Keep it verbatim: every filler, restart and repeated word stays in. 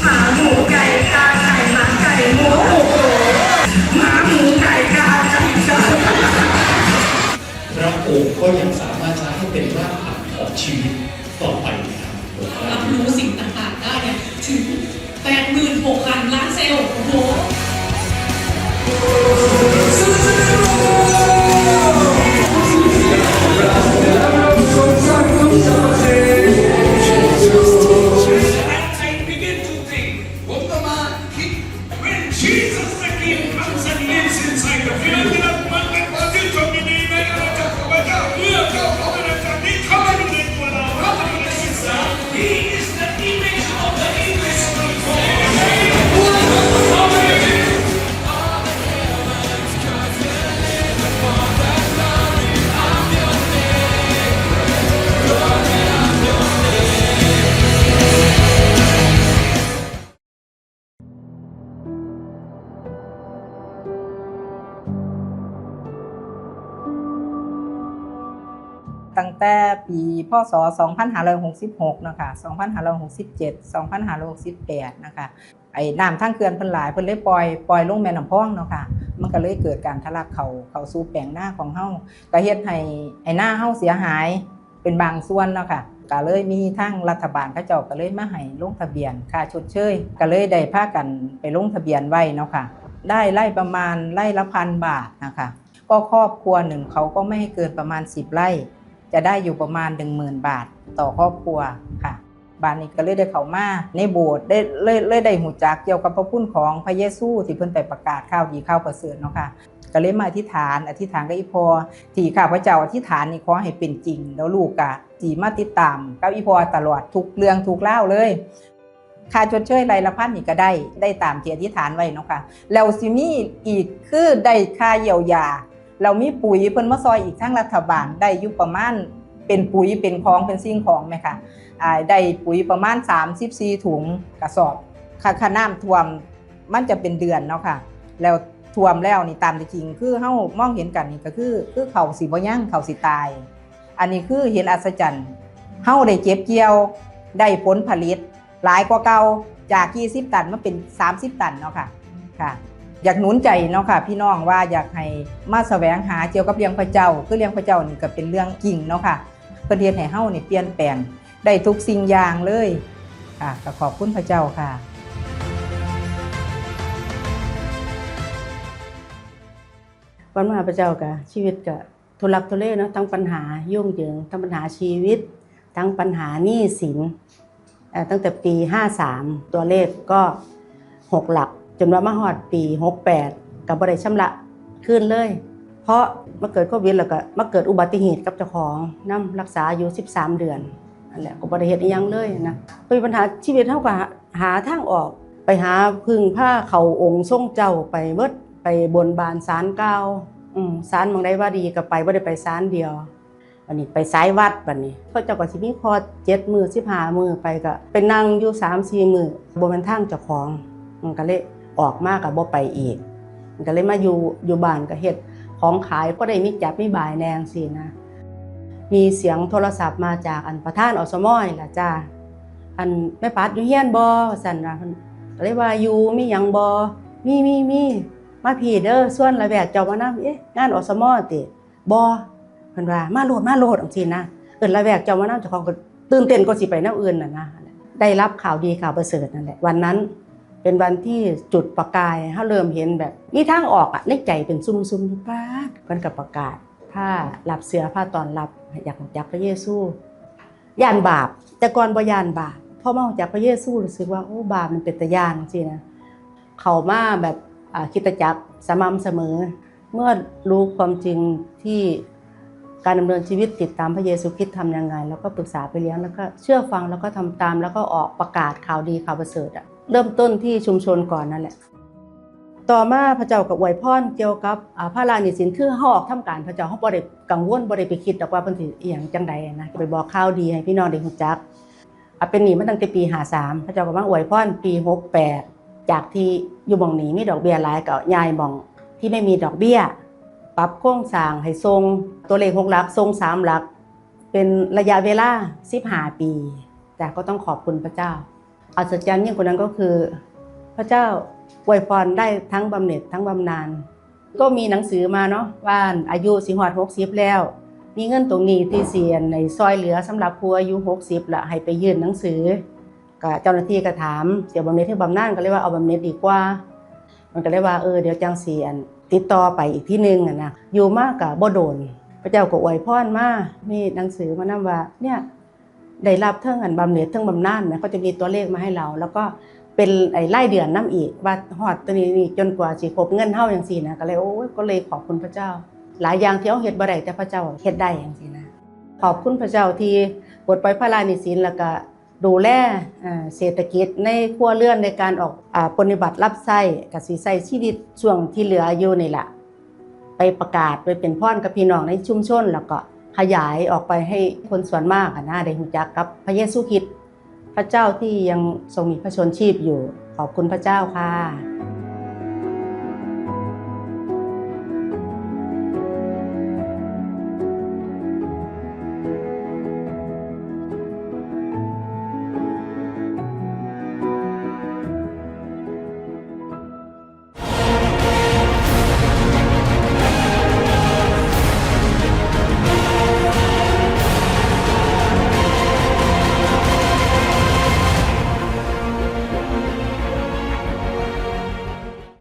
หมาหมูไก่กาไก่หมาไก่หมูหมาหมูไก่กาไก่กา พระองค์ก็ยังสามารถใช้ให้เป็นรากฐานของชีวิตต่อไปได้ รับรู้สิ่งต่างๆได้เนี่ยถึง แปดหมื่นหกพันล้านเซลล์ โอ้โห And I begin to think ผมก็มาคิด When Jesus the King comes and lives inside of you เมื่อเจ้าของอาณาจักรนี้เข้ามาอยู่ในตัวเรา เราจะมีการศึกษา He is the image of the invisible God. ตั้งแต่ปี พ.ศ. สองพันห้าร้อยหกสิบหก เนาะค่ะ สองพันห้าร้อยหกสิบเจ็ด สองพันห้าร้อยหกสิบแปด นะคะ ไอ้น้ำทางเขื่อนเพิ่นหลาย เพิ่นเลยปล่อย ปล่อยลงแม่น้ำพองเนาะค่ะ มันก็เลยเกิดการทะลักเข้า เข้าสู่แปลงนาของเฮา ก็เฮ็ดให้ ให้นาเฮาเสียหายเป็นบางส่วนเนาะค่ะ ก็เลยมีทางรัฐบาลเขาเจ้าก็เลยมาให้ลงทะเบียนค่าชดเชย ก็เลยได้พากันไปลงทะเบียนไว้เนาะค่ะ ได้ไร่ประมาณไร่ละพันบาทนะคะ ก็ครอบครัวหนึ่งเขาก็ไม่ให้เกินประมาณสิบไร่ จะได้อยู่ประมาณหนึ่งหมื่นบาทต่อครอบครัวค่ะ บาดนี้ก็เลยได้เข้ามาในโบสถ์ ได้ เลย เลยได้รู้จักเกี่ยวกับพระคุณของพระเยซูที่เพิ่นไปประกาศข่าวดีข่าวประเสริฐเนาะค่ะ ก็เลยมาอธิษฐาน อธิษฐานกับอีพ่อ ที่ข้าพเจ้าอธิษฐานนี่ขอให้เป็นจริง แล้วลูกก็สิมาติดตามกับอีพ่อตลอดทุกเรื่องทุกราวเลย ค่าชดเชยไร่ละพันนี่ก็ได้ ได้ตามที่อธิษฐานไว้เนาะค่ะ แล้วสิมีอีกคือได้ค่าเยียวยา แล้วมีปุ๋ยเพิ่นมาซอยอีกทางรัฐบาล ได้อยู่ประมาณ เป็นปุ๋ยเป็นของเป็นสิ่งของแม่ค่ะ อ่า ได้ปุ๋ยประมาณสามสิบสี่ถุงกระสอบ ค่ะ ค่ะ น้ำท่วมมันจะเป็นเดือนเนาะค่ะ แล้วท่วมแล้วนี่ตามที่จริงคือเฮามองเห็นกันนี่ก็คือ คือข้าวสิบ่ยัง ข้าวสิตาย อันนี้คือเห็นอัศจรรย์ เฮาได้เก็บเกี่ยว ได้ผลผลิตหลายกว่าเก่า จากยี่สิบตันมาเป็นสามสิบตันเนาะค่ะ ค่ะ อยากหนุนใจเนาะค่ะ พี่น้องว่าอยากให้มาแสวงหาเกี่ยวกับเรื่องพระเจ้า คือเรื่องพระเจ้านี่ก็เป็นเรื่องจริงเนาะค่ะ เพิ่นเฮ็ดให้เฮานี่เปลี่ยนแปลงได้ทุกสิ่งอย่างเลย ค่ะ ก็ขอบคุณพระเจ้าค่ะ ก่อนมาหาพระเจ้าก็ชีวิตก็ทุลักทุเลเนาะ ทั้งปัญหายุ่งเหยิง ทั้งปัญหาชีวิต ทั้งปัญหาหนี้สิน เอ่อ ตั้งแต่ปีห้าสาม ตัวเลขก็หกหลัก จนว่ามาฮอดปีหกแปด ก็บ่ได้ชำระคืนเลย เพราะมาเกิดโควิด แล้วก็มาเกิดอุบัติเหตุกับเจ้าของนำ รักษาอยู่สิบสามเดือน นั่นแหละ ก็บ่ได้เฮ็ดอิหยังเลยนะ มีปัญหาชีวิต เฮาก็หา หาทางออก ไปหาพึ่งพาเข้าองค์ทรงเจ้า ไปเบิด ไปบนบานศาลกล่าว อืม ศาลหม่องใดว่าดีก็ไป บ่ได้ไปศาลเดียว บัดนี้ไปสายวัด บัดนี้เขาเจ้าก็สิมีคอร์สเจ็ดมื้อ สิบห้ามื้อ ไปก็ไปนั่งอยู่สามสี่มื้อ บ่แม่นทางเจ้าของ มันก็เลยออกมาก็บ่ไปอีก มันก็เลยมาอยู่ อยู่บ้านก็เฮ็ดของขาย พอได้มีจับมีบายแหน่จั่งซี้นะ มีเสียงโทรศัพท์มาจากอันประธาน อสม นี่ล่ะจ้า อัน แม่ปัดอยู่เฮือนบ่ ว่าซั่นนะ เพิ่นก็เลยว่า อยู่ มีหยังบ่ มี มี มี มาพี้เด้อ ชวนละแวกเจ้ามานำ เอ๊ะ งาน อสม ติ บ่ เพิ่นว่า มาโลด มาโลด จั่งซี้นะ เอิ้นละแวกเจ้ามานำ เจ้าของก็ตื่นเต้นกว่าสิไปแนวอื่นน่ะนะ ได้รับข่าวดีข่าวประเสริฐนั่นแหละ วันนั้นเป็นวันที่จุดประกาย เฮาเริ่มเห็นแบบมีทางออกอะ ในใจเป็นซุ่มๆ อยู่ ป๊าด เพิ่นก็ประกาศ พารับเชื้อ พาต้อนรับ อยากรู้จักพระเยซู ย้านบาป แต่ก่อนบ่ย้านบาป พอมารู้จักพระเยซูรู้สึกว่า โอ้ บาปมันเป็นตาย้านจั่งซี้นะ เข้ามาแบบ อ่า คริสตจักรสม่ำเสมอ เมื่อรู้ความจริงที่การดำเนินชีวิตติดตามพระเยซูคริสต์ทำยังไง แล้วก็ปรึกษาพี่เลี้ยง แล้วก็เชื่อฟัง แล้วก็ทำตาม แล้วก็ออกประกาศข่าวดีข่าวประเสริฐอะ เริ่มต้นที่ชุมชนก่อนนั่นแหละ ต่อมาพระเจ้าก็อวยพรเกี่ยวกับ อ่า ภาระหนี้สิน คือเฮาออกทำการพระเจ้า เฮาบ่ได้กังวล บ่ได้ไปคิดดอกว่าเพิ่นสิอิหยังจั่งใดนะ ไปบอกข่าวดีให้พี่น้องได้รู้จัก อ่ะ เป็นหนี้มาตั้งแต่ปีห้าสาม พระเจ้าก็มาอวยพรปีหกแปด จากที่อยู่หม่องนี้มีดอกเบี้ยหลาย ก็ย้ายหม่องที่ไม่มีดอกเบี้ย ปรับโครงสร้างให้ส่งตัวเลขหกหลัก ส่งสามหลัก เป็นระยะเวลาสิบห้าปี จ้ะ ก็ต้องขอบคุณพระเจ้า อัศจรรย์ยิ่งกว่านั้นก็คือ พระเจ้าอวยพรได้ทั้งบำเหน็จทั้งบำนาญ ก็มีหนังสือมาเนาะ ว่าอายุสิฮอดหกสิบแล้ว มีเงินตรงนี้ที่สิอันในซอยเหลือสำหรับผู้อายุหกสิบละ ให้ไปยื่นหนังสือ ก็เจ้าหน้าที่ก็ถาม เสียบำเหน็จหรือบำนาญ ก็เลยว่าเอาบำเหน็จดีกว่า มันก็เลยว่า เออ เดี๋ยวจังสิอันติดต่อไปอีกทีหนึ่งอะนะ อยู่มาก็บ่โดน พระเจ้าก็อวยพรมา มีหนังสือมานำว่า เนี่ย ได้รับเทิงอันบำเหน็จเทิงบำนาญนะ เขาจะมีตัวเลขมาให้เรา แล้วก็เป็นไอ้รายเดือนนำอีก ว่าฮอดตัวนี้นี่จนกว่าสิครบเงินเฮาจังซี่นะ ก็เลย โอ้ย ก็เลยขอบคุณพระเจ้า หลายอย่างที่เฮาเฮ็ดบ่ได้ แต่พระเจ้าเฮ็ดได้จังซี่นะ ขอบคุณพระเจ้าที่ปลดปล่อยภาระหนี้สิน แล้วก็ดูแล เอ่อ เศรษฐกิจในครัวเรือน ในการออก อ่า ปรนนิบัติรับใช้ ก็สิใช้ชีวิตช่วงที่เหลืออยู่นี่ล่ะ ไปประกาศ ไปเป็นพรกับพี่น้องในชุมชน แล้วก็ขยายออกไปให้คนส่วนมากอะนะ ได้รู้จักกับพระเยซูคริสต์ พระเจ้าที่ยังทรงมีพระชนม์ชีพอยู่ ขอบคุณพระเจ้าค่ะ